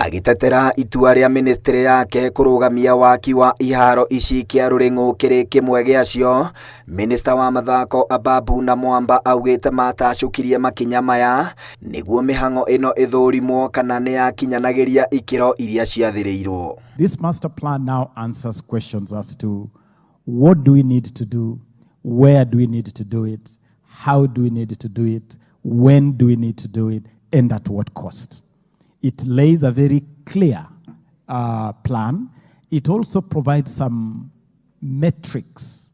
Agĩtetera itua rĩa mĩnĩstrĩ yake kũrũgamia waki wa iharo ici kĩa Rũrĩng'ũ kĩrĩ kĩmwe gĩacio, Minista wa mathako Ababu Namwamba augĩte matacũkirie makinya maya nĩguo mĩhang'o ĩno ĩthũrimwo kana nĩyakinyanagĩria ikĩro iria ciathĩrĩirwo. This master plan now answers questions as to what do we need to do, where do we need to do it, how do we need to do it, when do we need to do it, and at what cost. It lays a very clear plan. It also provides some metrics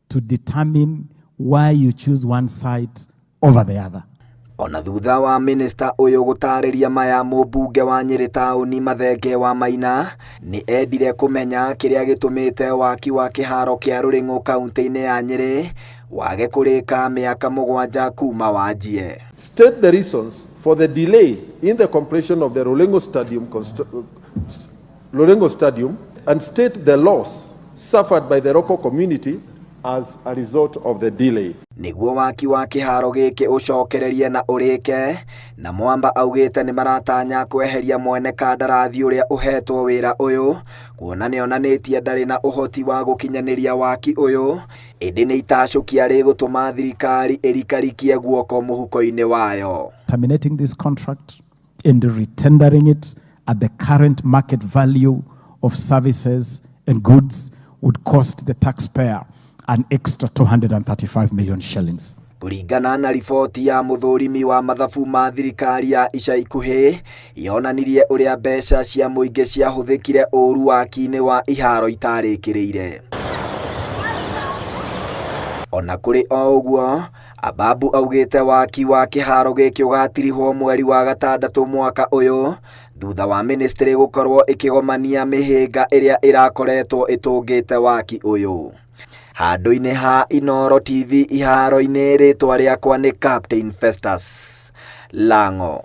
to determine why you choose one site over the other. Ona thutha wa minista ũyũ gũtarĩria maya, mũmbunge wa Nyĩrĩ taũni Mathenge wa Maina nĩ endire kũmenya kĩrĩa gĩtũmĩte waki wa kĩharo kĩa Rũrĩng'ũ kaunti-inĩ ya Nyĩrĩ wage kũrĩka mĩaka 7 kuma wanjie. State the reasons for the delay in the completion of the Ruring'u Stadium and state the loss suffered by the local community as a result of the delay. Nĩguo waki wa kĩharo gĩkĩ ũcokererie na ũrĩke, na Mwamba augĩte nĩ maratanya kweheria mwene kandarathi ũrĩa ũhetwo wĩra ũyũ, kuona nĩonanĩtie ndarĩ na ũhoti wa gũkinyanĩria waki ũyũ, ĩndĩ nĩ itacũkia rĩgũtũma thirikari ĩrikarikie guoko mũhuko-inĩ wayo. Terminating this contract and retendering it at the current market value of services and goods would cost the taxpayer an extra 235 million shillings. Kũringana na riboti ya mũthũrimi wa mathabu ma thirikari ya ica ikuhĩ, yonanirie ũrĩa mbeca cia mũingĩ ciahũthĩkire ũru waki-inĩ wa iharo itarĩkĩrĩire. Ona kũrĩ o ũguo, Ababu augĩte waki wa kĩharo gĩkĩ ũgatirihwo mweri wa gatandatũ mwaka ũyũ, thutha wa ministry gũkorwo ĩkĩgomania mĩhĩnga ĩrĩa ĩrakoretwo ĩtũngĩte waki ũyũ. Handũ-inĩ ha Inooro TV iharo-inĩ, rĩtwa rĩakwa nĩ Captain Festus Lango.